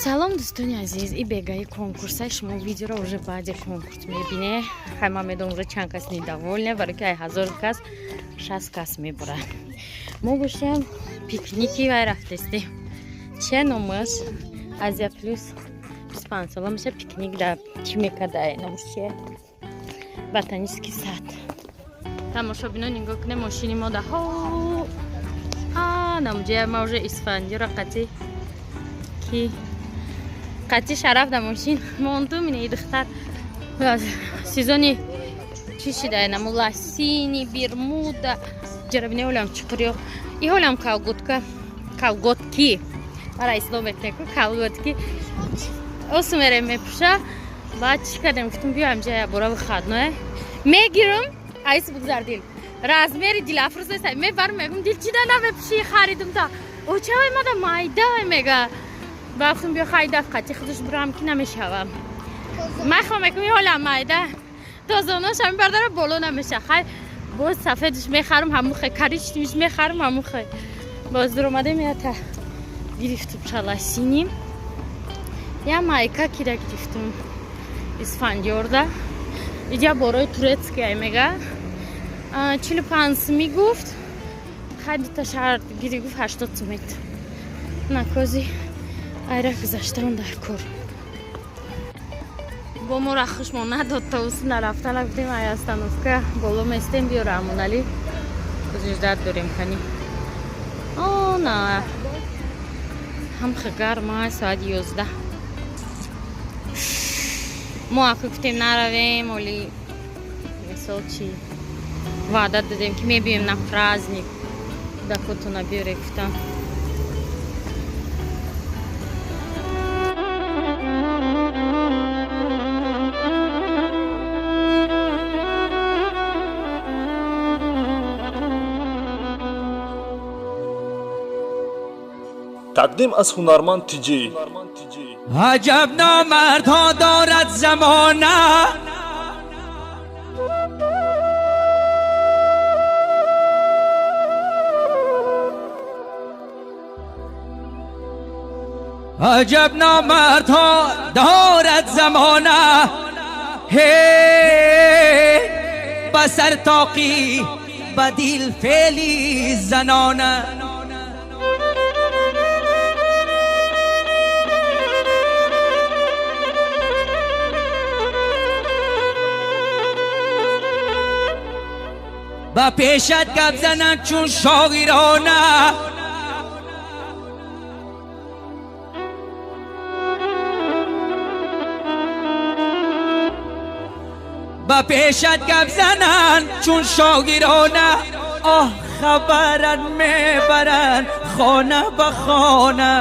Салом, дӯстони азиз. И бегаи конкурса шумо видеоро уже баъди конкурс мебине. Хай, ман медонам, уже чанд кас недовольны, барои ки ай 1000 кас 60 кас мебурад. Мо бошем, пикники вай рафтестем. Чия номаш? Азия Плюс 25 сола меша, пикник да чӣ мекарда, номаш чия? Ботанический сад. Тамошобино, нигоҳ кунем, мошини мо да намуҷая. Ма уже Исфандиёра қатӣ ки қатӣ шараф да мошин мондум. Ина духтар сезони чӣ шида, наму лосины, бермуда ҷарабине. Ҳолам чуқуриё и ҳолам колготка, колготки мара ислом мекунеку, колготки осумере мепӯша. Баъд чӣ кардем? Гуфтум, биё амҷа бора выходное мегирам. Айс бугзар, дил размери Дилафрӯз нест. Мебарам, мегум: «Дил, чида намепӯши? Харидум та очавай мада майда мега». Баъд гуфтум, биё, хайдаф қати худаш бурам, ки намешавам. Ман мекум, ҳолам майда тозонош ҳами бардара боло намеша. Хай, боз сафедш мехарам, ҳамухе коричневиш мехарам, ҳамухе. Боз дуромадем, ята гирифтум шаласини, я майка кира гирифтум Исфандиёрда. Иҷа борои турецкий ай мега, 45 суми гуфт. Хай, дута шаҳр гири гуфт, 80 сумет. Накози айра гузаштаон дар кор бо мо хушмо надод. То ус нарафта нагуфтем, ай остановка боло местем, биё, Раҳмоналӣ ждать дорем. Кани о на ҳамха гарма, соати 11. Мо ака гуфтем, наравем, оли мисол чи ваъда додем, ки мебием на праздник, кӯдакотона биёре гуфтам. Тақдим аз ҳунарманд Тиҷӣ. Аҷаб номардҳо дорад замона. Аҷаб номардҳо дорад замона. Ҳе, ба сар тоқӣ, ба дил феъли занона. Ба пешат гап зананд чун шоирона. Ба пешат гап зананд чун шогирона, оҳ, хабарат мебаранд хона ба хона.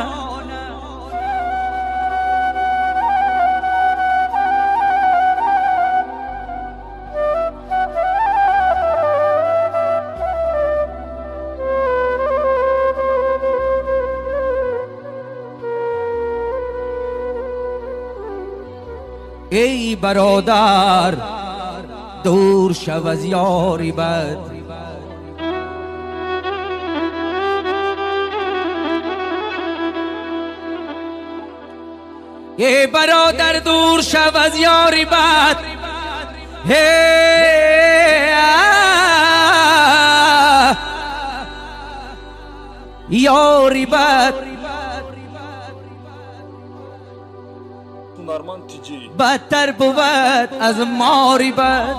Эй бародар, дур шав аз ёри бад. Эй бародар, дур шав аз ёри бад. Ҳе, ёри бад ҳунарманд Тиҷӣ бадтар бувад аз мори бад.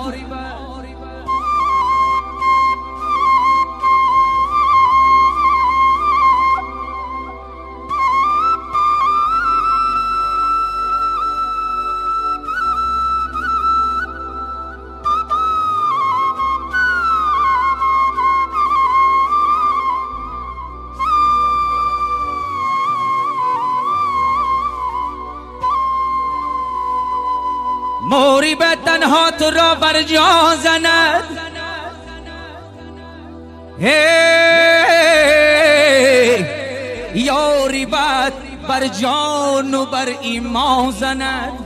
موری به تنها تو را بر جا زند. یاری بد بر جان و بر ایمان زند.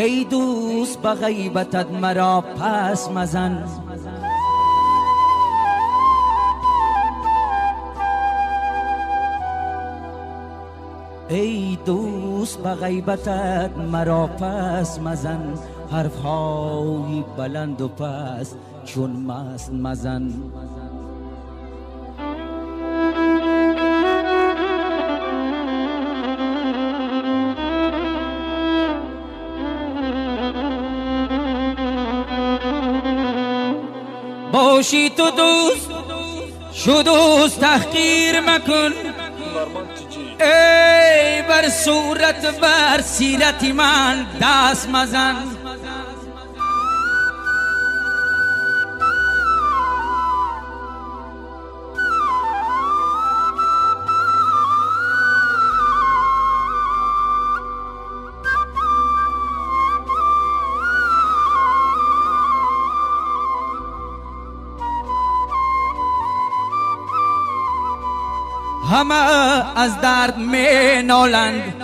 ای دوست به غیبتت مرا پس مزن. ای دوست به غیبتت مرا پس مزن، حرفهای بلند و پس چون مست مزن. باشی تو دوست شو دوست تحقیر مکن، ای بر صورت بر سیرت من دست مزن. همه از درد می نالند،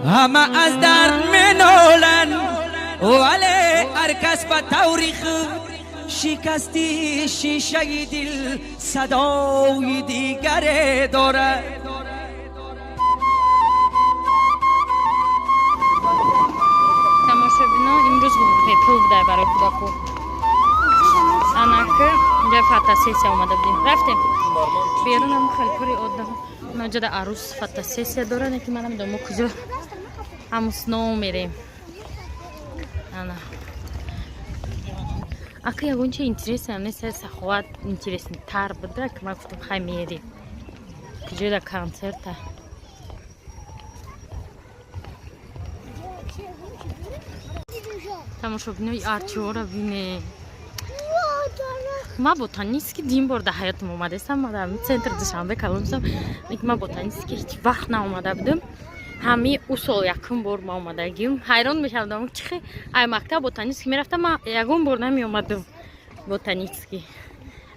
همه از درد می نالند، ولی هر کس به طوری خود شکستی شیشه دل صدای دیگر دارد. Имрӯз бепул буда барои кӯдаку. Анака инҷа фотосессия омада будем. Рафтем. Берунам хеле пури одам. Наҷада арӯс фотосессия дорад, ки ман намедонам мо куҷо ҳамусно мерем. Ана. Ака ягон чи интересиам нест, саховат интереснитар буда, ки ман гуфтам хай мерем. Куҷо да концерта. Тамошобинои арчиҳоро бине. Ман ботанический дин бор дар ҳаётам омадастам. Ман дар центр Душанбе калон шудам. Лекин ман ботанический ҳеҷ вақт наомада будам. Ҳамаи ӯ сол якум бор ма омадагим. Ҳайрон мешавдам, чихе ай мактаб ботанический мерафтам, ман ягон бор намеомадам ботанический.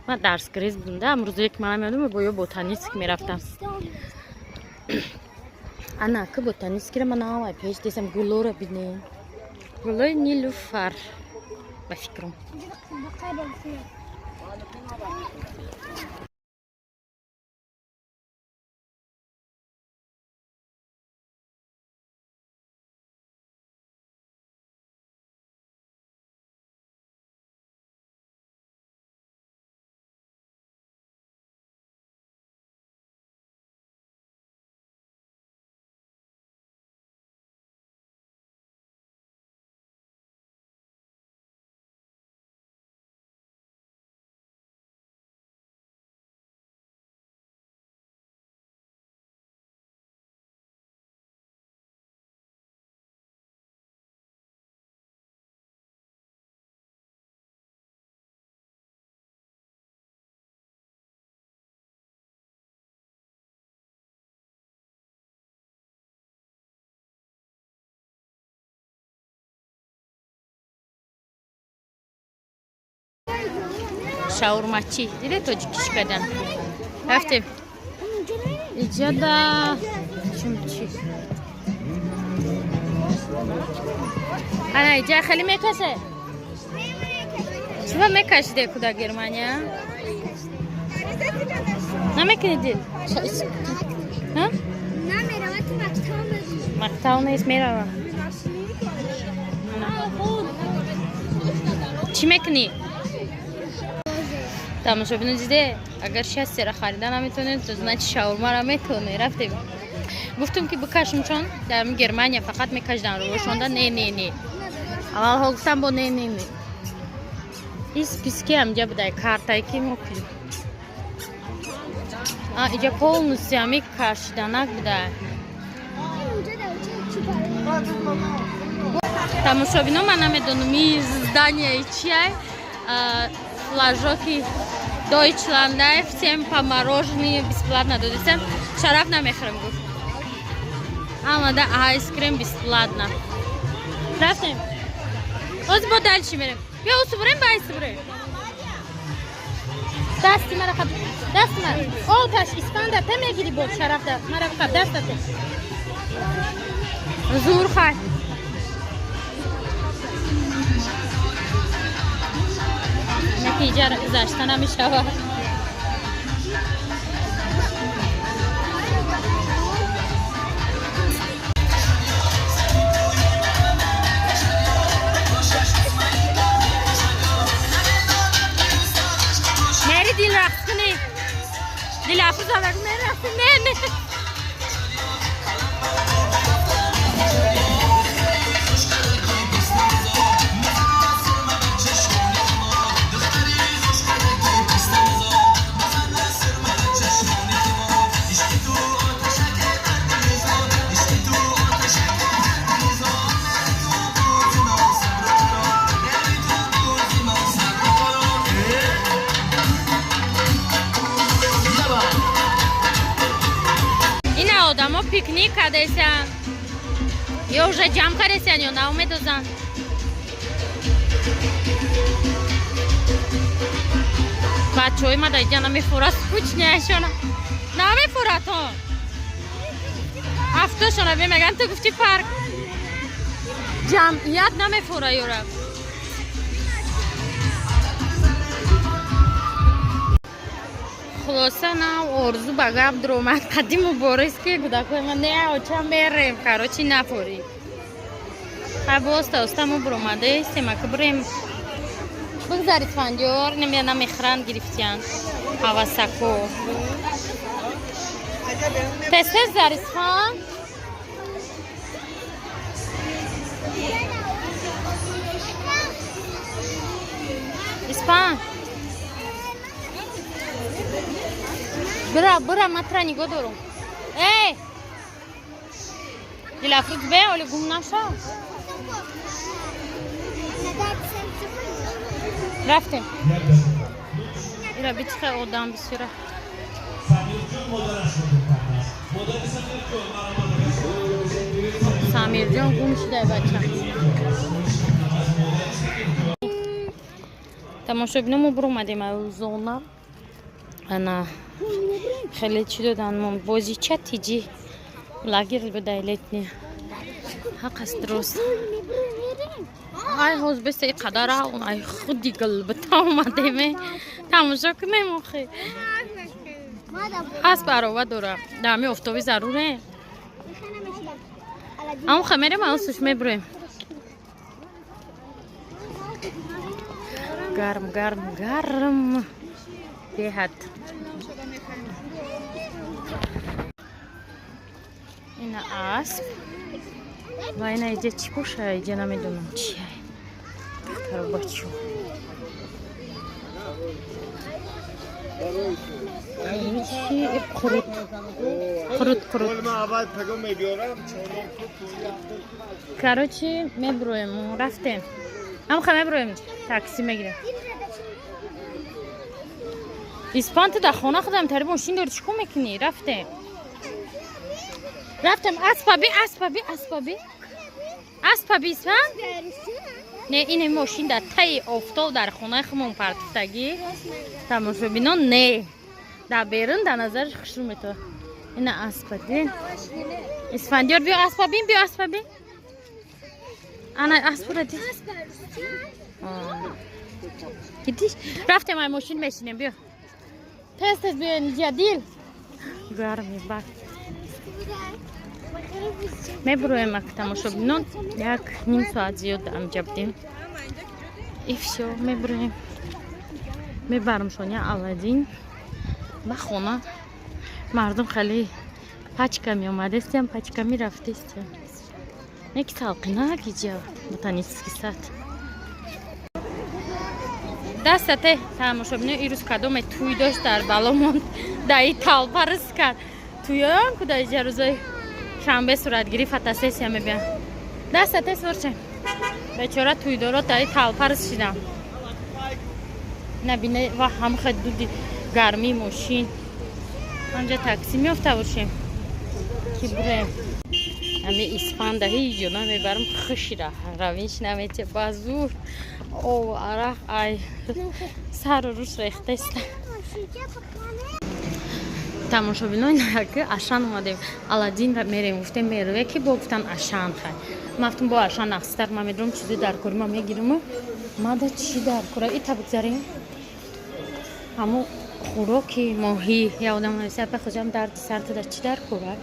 Ман дарсгирез будам да, амрӯзое ки ман намеомадам, бо ё ботанический мерафтам. Ана ки ботаническийро ман наомад пеш десам, гулоро бинем. Гулои нилуфар ба фикрам. Шаурмачи диде тоҷикиш кардан. Рафтем. Иҷада чумчи. Ана иҷа хеле мекаше. Чува мекашиде куда Германия? Намекунӣ дил? Мактаб нест, мерава. Чӣ мекунӣ? Тамошобино диде, агар шастера харида наметонед, то значит шаурмаро метонед. Рафтем. Гуфтум ки бикашем, чон дар Германия фақат мекашидан рӯшонда. Не, не, не. Аввалҳо гуфтам бо не, не, не. Ин списки ҳамҷа будай, картае ки мо кунем. Иҷа полностью ҳами кашиданак будай. Тамошобино, ман намедонам ин здание чиай. Флажоки Дойчландай, всем по мороженое бесплатно додисем. Шараф намехӯрем, гуфт. Амада айскрем бесплатно. Рафтем. Оз бо дальше мерем. Бیا усу бурем, ба айси бурем. Дасти мара хаб. Даст ма. Оташ Испанда те мегири бо шараф да. Мара бихаб даста те. Зур хай. Натиҷа гузашта намешавад. Мери дил рақс кунӣ. Дил афрӯза бигӯ мери рақс не не. Ина одамо пикник кардесян. Ё уже ҷамъ кардесян, ё нав медозанд. Бачаҳои ма дар иҷа намефурад, скучняшона. Намефуратон. Ҳафтошона бемеган ту гуфти парк. Ҷамъият намефура ёра. Хулоса на орзу ба гап дуромад. Қадим мубориз ки кӯдакҳои ма не оча мерем, короче нафурӣ. Ха боста оста мо буромадаистем, ака бурем. Бигзар Исфандиёр, немя намехӯранд гирифтиян. Ҳавасако. Тез тез зар Исфанд. Испан. Бира, бира, ман тура нигоҳ дорум. Эй! Дилафрӯз бе, оли гум нашав. Рафтем. Ира би чӣ одам бисёра. Самирҷон гум шуда бача. Тамошобино мо буромадем аз зона. Ана хеле чӣ додан мо бозича тиҷи лагер буда летний. Ҳақ аст дуруст. Ай ҳоз беста и қадара ай худи гулбита омадеме. Тамошо кунем охи. Асп арова дора. Дар ҳами офтоби заруре. Ам ха мерем, ам суш мебурем. Гарм, гарм, гарм. Беҳад. Ина асп. Ва ина иҷа чӣ боша? Иҷа намедонам чия. Духтару бачо. Чи қурут. Қурут, қурут. Короче, мебуроем, рафтем. Ам ха мебуроем, такси мегирем. Испан ту дар хона худам тари мошин дори чӣ кор мекунӣ? Рафтем. Рафтем, аспа би, аспа би, аспа би. Аспа би, Испан? Не, ин мошин дар таи офтоб дар хонаи худмон партуфтагӣ. Тамошобинон не. Дар берун дар назараш хушрӯ метавад. Ина аспа дин. Исфандиёр биё аспа бин, биё аспа бин. Ана аспара дид. Дидиш? Рафтем ай мошин мешинем, биё. Тез тез биё инҷа дил. Гарми бак. Мебуроем ак тамошобинон як ним соат зиёд амҷа будем. И всё, мебуроем. Мебарам шоня Аладдин ба хона. Мардум хеле пачка меомадестиям, пачка мерафтестиям. Не ки салқинак иҷа ботанический сад. Дастате тамошобино ирӯз кадоме туй дошт дар бало монд, дар и талпа рис кард. Туёам ку дар иҷа рӯзои шанбе суратгирӣ фотосессия мебиям. Дастате сорче. Бечора туйдоро дар и талпа рис шидам. Набине ва ҳамха дуди гармии мошин. Анҷа такси меёфта бошем. Ки бурем. Ами Испанда ҳеҷ ҷо намебарам, хушира равиш намете ба зур. О, арақ ай сару рӯш рехтеста. Тамошобинои ки Ашан омадем, Аладдин мерем, гуфтем мерве ки бо гуфтан Ашан. Хай, ма гуфтам бо Ашан нақстар, ма медонам чизе дар кори, ма мегирам. Мада чӣ дар кора ита бигзарем, ҳамо хӯроки моҳӣ. Я одам нависа: «Апа, хоҷам, дарди сар тада, чӣ дар кора?»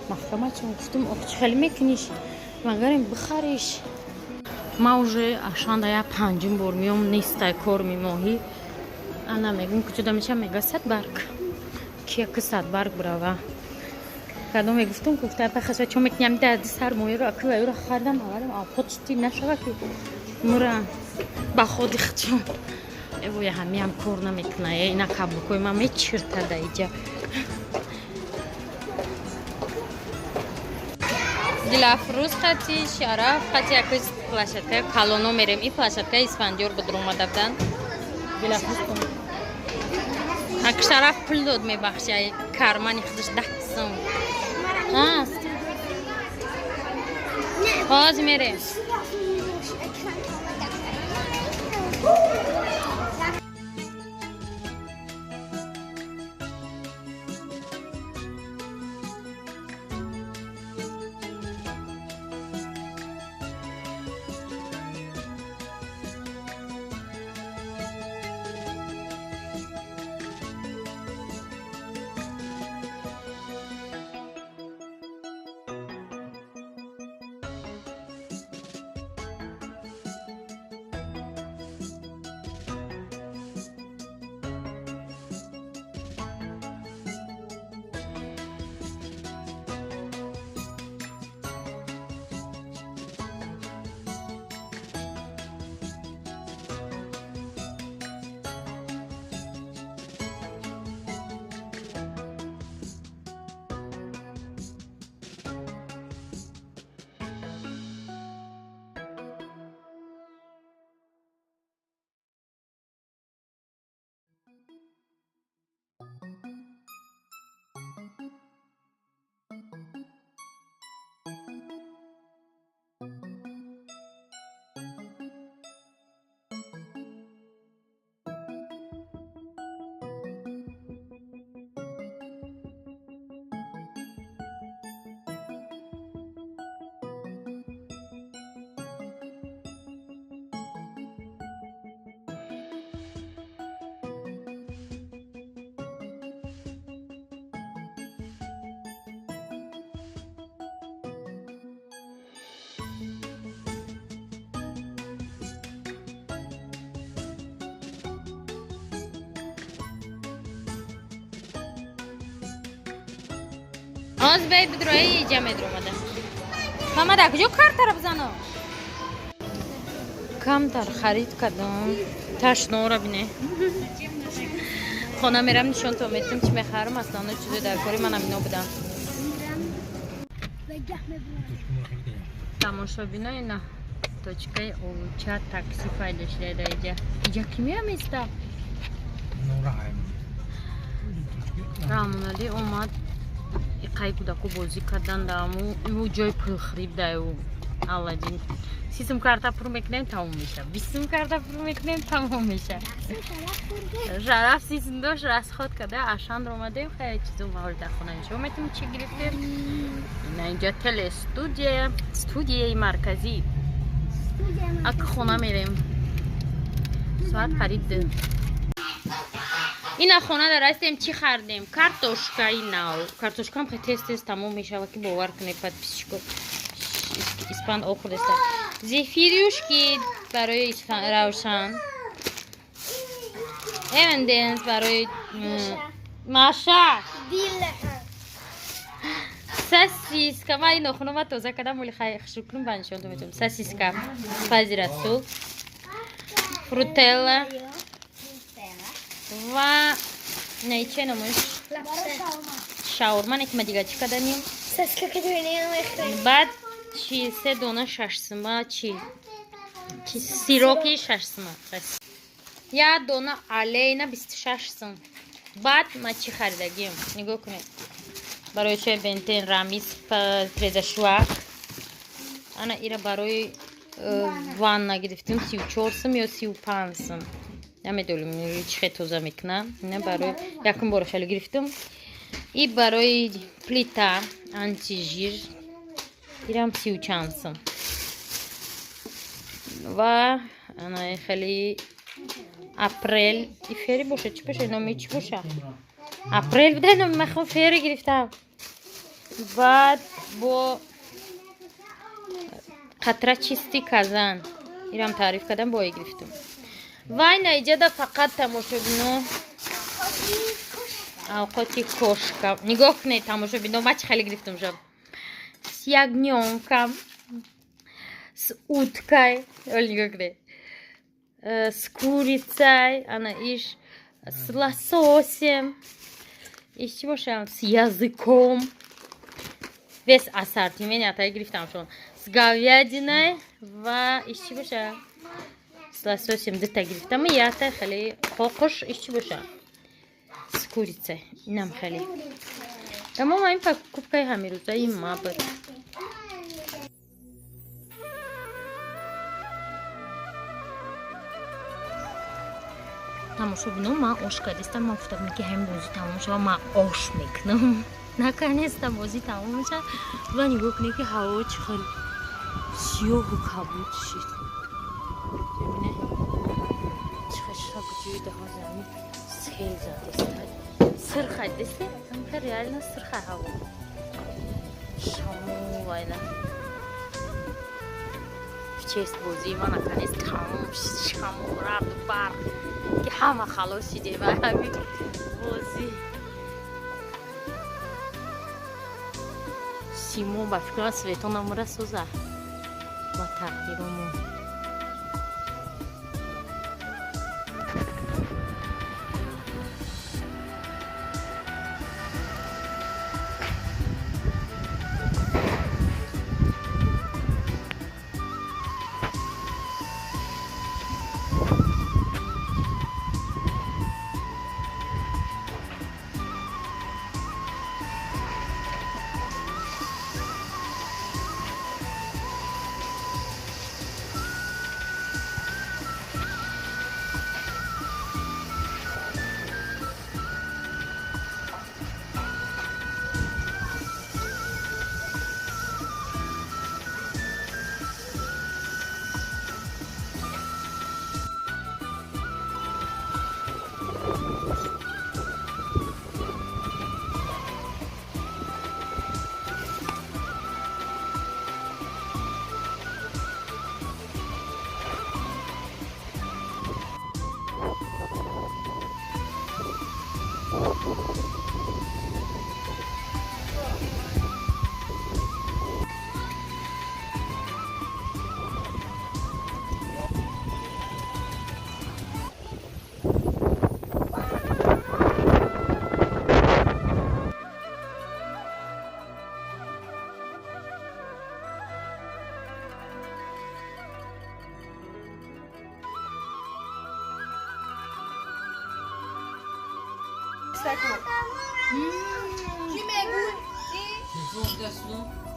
Маҳкама чун гуфтум: «Ох, чӣ хеле мекуниш, магарем бихариш». Ма уже Ашанда я панҷум бор меом, нестай корми моҳӣ. Ана мегум куҷода меша, мега Садбарг. Ки Садбарг брава кадом мегуфтум, гуфта: «Апа, хаса, чо мекуням, дарди сар моҳиро акила юра хардам, аварам авқот чити нашава ки мура ба ходи хчон». Эвоя, ҳамиам кор намекуна. Ина каблукои ма мечиртада иҷа. Дилафрӯз хати Шараф хати яки площадкаи калоно мерем. И площадкаи Исфандиёр буд, омада будан. Дилафрӯз ак Шараф пул дод, мебахши, ай кармани худаш 10 сум аст. Ҳозир мерем. Ҳоз бей бидрои, иҷа медромада. Мама, дар куҷо картара бизано? Камтар харид кардам. Ташнора бине. Хона мерам, нишон то метим, чӣ мехарам. Аслан чизе дар кори манам ино будам. Тамошобино, ина точкаи олуча такси пайдо шуда дар иҷа. Иҷа ки меаместа? Раҳмоналӣ омад, иқай кӯдаку бозӣ кардан дааму ӯ ҷои пулхарид даю Аладдин. 30 сум карта пур мекунем, тамом меша. 20 сум карта пур мекунем, тамом меша. Шараф 30 сум дошт, расход карда. Ашандро омадем, хеле чизо маҳоли дар хона нишон метем, чӣ гирифтем. Ина инҷа телестудия, студияи марказӣ. Ак хона мерем, соат қариб 2. Ина хона дар ҳастем. Чӣ хардем? Картошкаи нав. Картошкам хеле тез тез тамом мешава, ки бовар кунед, подписчико. Испан охӯрдеста. Зефирюшки барои Равшан, M&M's барои Маша, сосиска. Ма ин охунома тоза кардам, оли хушукунум, ба нишон метавонам. Сосиска фази Расул, Фрутелла ва нече номаш, шаурма. Не ки ма дига чӣ каданем? Баъд чи, се дона 6 сума, чи сироки 6 сума, як дона алейна 26 сум. Баъд ма чӣ харидагим, нигоҳ кунед: барои чой Бентен, Рамис презашвак. Ана ира барои ванна гирифтем, 34 сум ё 35 сум, намедонем, чӣ хел тоза мекунам. Ина барои якум бор хеле гирифтам. И барои плита антижир ирам 30 чанд сум. Ва ана хеле апрел и фери боша, чӣ боша, номи чӣ боша? Апрел буда номи, ман хом фери гирифтам. Баъд бо қатра чистый казан, ирам таъриф кардам, бо гирифтам. Вай наиҷада фақат, тамошобино, авқоти кошка. Нигоҳ кунед, тамошобино, ма чӣ хеле гирифтам шаб: с ягнёнком, с уткой, нигоҳ кунед, с курицей, ана иш с лососем, иш чӣ бошам, с языком, весь ассортимент атай гирифтам шон, с говядиной ва иш чӣ боша, с лососем дута гирифтам, якта хеле қоқуш, иш чӣ боша, с курицей, инам хеле. Тамом, ин покупкаи ҳамирӯзаи ма буд. Тамошобино, ман ош кардистам. Ман гуфтам, ки ҳамин бозӣ тамом шава, ман ош мекунам. Наконец-то бозӣ тамом мешавад. Ва нигоҳ кунед, ки ҳаво чӣ хел сиёҳу кабуд шид. Бибине, чӣ хел шакҷӯида. Ҳозир ҳамин сел задеста, сирха десте, ҳамка реально сирха ҳаво, шамол вайна. В честь бозии ма наконец тамом шид, шамол, раъду барқ, ки ҳама халос шидем ҳамин бозӣ. Симо, ба фикрам, светонамура соза ва тақдиромон. Чӣ мегӯй?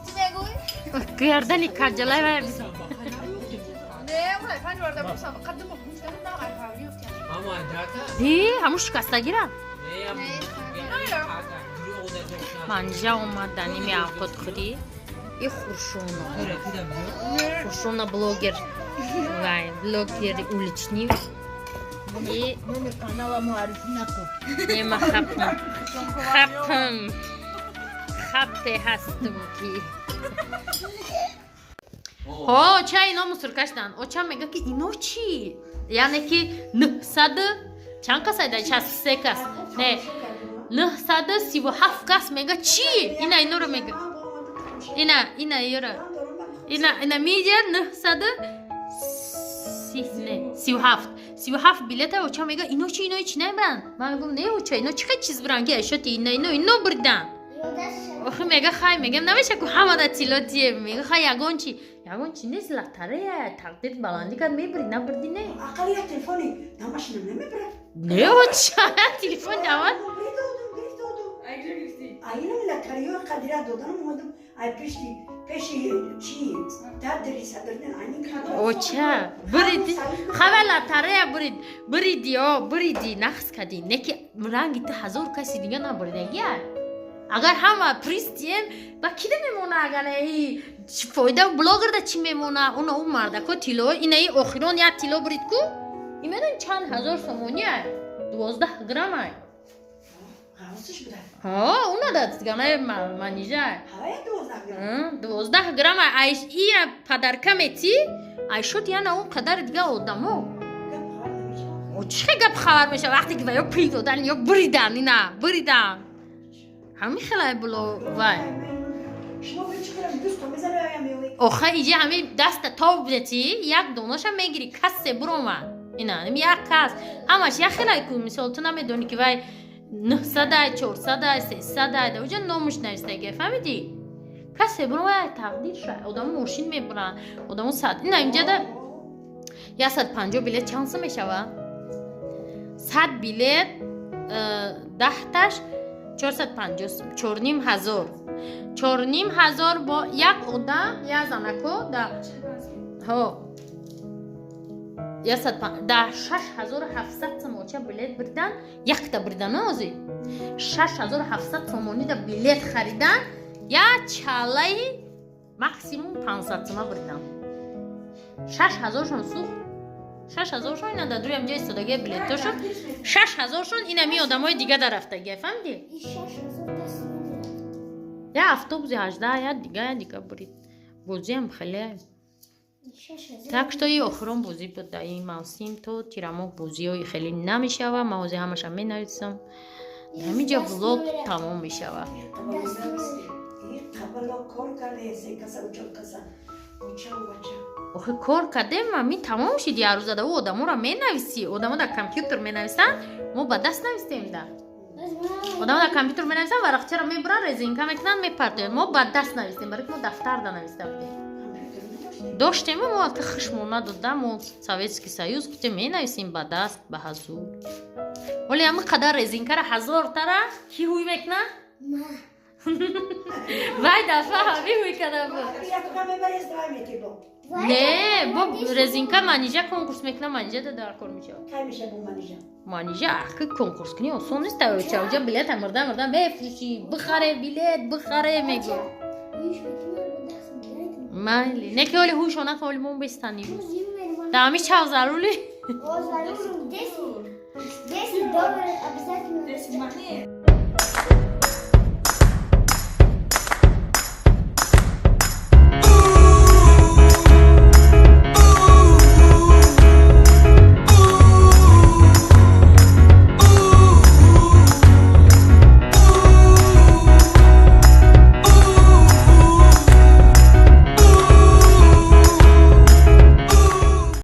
Чӣ мегӯй? Гардани каҷалай ва Не, улай панҷ бор дабусам қаддум. Ди ҳамун шикастагира манҷа омад даними авқотхӯрӣ. И Хуршона, Хуршона блогер, вай блогери уличный и Номер канала муаррифӣ накун. Нема, хапм, хапм, хапте ҳастум, ки ҳо ча ино мусорка шидан. Оча мега, ки ино чӣ, яъне ки 900 чанд кас айда, 63 кас, не, 937 кас мега, чӣ ина иноро мега, ина ина ёра, ина ина мидия 930, не, 37, 37 билета. Оча мега, ино чӣ, ино чӣ намебаранд? Ман мегӯм, не, оча, ино чӣ қад чиз буранд, ки ашёти ина ино ино бурдан? Охи мега, хай, мегам, намеша ку ҳамада тилло тие. Мега, хай, ягон чи, ягон чи нест, лотарея, тақдир баландӣ кард, мебурӣ, набурдӣ, не. Ақал як телефони дамашинам намебарад. Не, оча, телефон давад. Айнам лотареё қадира доданам, омадам ай пеши пеши чи тадри садрдин айнин кадом. Оча, буриди, хава лотарея бурид, буриди, о, буриди, нақс кардӣ, не ки ранги ту ҳазор каси дига набуридагия. Агар ҳама приз дием, ба кида мемона? Агар фоида блогерда чӣ мемона? Уна у мардако тилло, инаи охирон як тилло бурид ку, и медони чанд ҳазор сомони ай? 12 грамм ай. Уна даганаи манижа 12 грамм ай. Ира подарка метӣ, ай шуд яна он қадари дига одамо. Чӣ гап хабар мешава, вақте ки ва ё пул додан ё буридан, ина буридан, ҳами хелай було вай. Оха, иҷа ҳами даста тоб дети, як донаша мегирӣ, касе буромад, ина як кас, ҳамаш як хелай ку. Мисол, ту намедонӣ, ки вай 900-ай, 400-ай, 300-ай, да уҷа номуш навистагия, фаҳмидӣ? Касе буромад, тақдир ша. Одамо мошин мебуранд, одамо сад. Ина инҷада 150 билет чанд сум мешава? 100 билет, 10-таш 450 сум, 4500. 4500 бо як одам, як занако да ҳо да 6700 сомонча билет бридан, якта бридан, ози 6700 сомонӣ да билет харидан, як чалаи максимум 500 сума бридан, 6000-шон сӯхт. 6000-шон ина дар дури ҳамҷа истодагия, билетошон 6000-шон инами одамои дига дарафтагия, фаҳмидӣ? Я автобуси 18, я дига, я дига бурид. Бозиам хеле. Так что и охирон бозӣ буд дар ин мавсим. То тирамоҳ бозиҳои хеле намешава. Ман ҳозир ҳамаша менависам. Ҳаминҷа влог тамом мешава. Қабало кор карде, се каса, чор каса, уча бача. Охи, кор кардем, ами тамом шид. Як рӯза да ӯ одаморо менависӣ. Одамо дар компютер менависанд, мо ба даст навистем. Да одамо дар компютер менависанд, варақчаро мебуранд, резинка мекунанд, мепартоянд. Мо ба даст навистем, барои ки мо дафтар да нависта будем. Доштем, мо ака хушмо надода. Мо Советский Союз гуфтем, менависем ба даст, ба ҳазур. Вале ҳами қадар резинкара, ҳазортара ки ҳуй мекунад? Вай дафъа ҳави ҳуй карда буд. Не, бо резинка манижа конкурс мекунам, манижа да дар кор мешавад. Манижа аки конкурс кунӣ осон нест. Тавча билета мурда мурда мефурӯшӣ, бихаре билет, бихаре мегӯ. Майли, не ки оли ҳушона, оли мо бестанӣ да ҳами чав зарули. 10 долларов обязательно.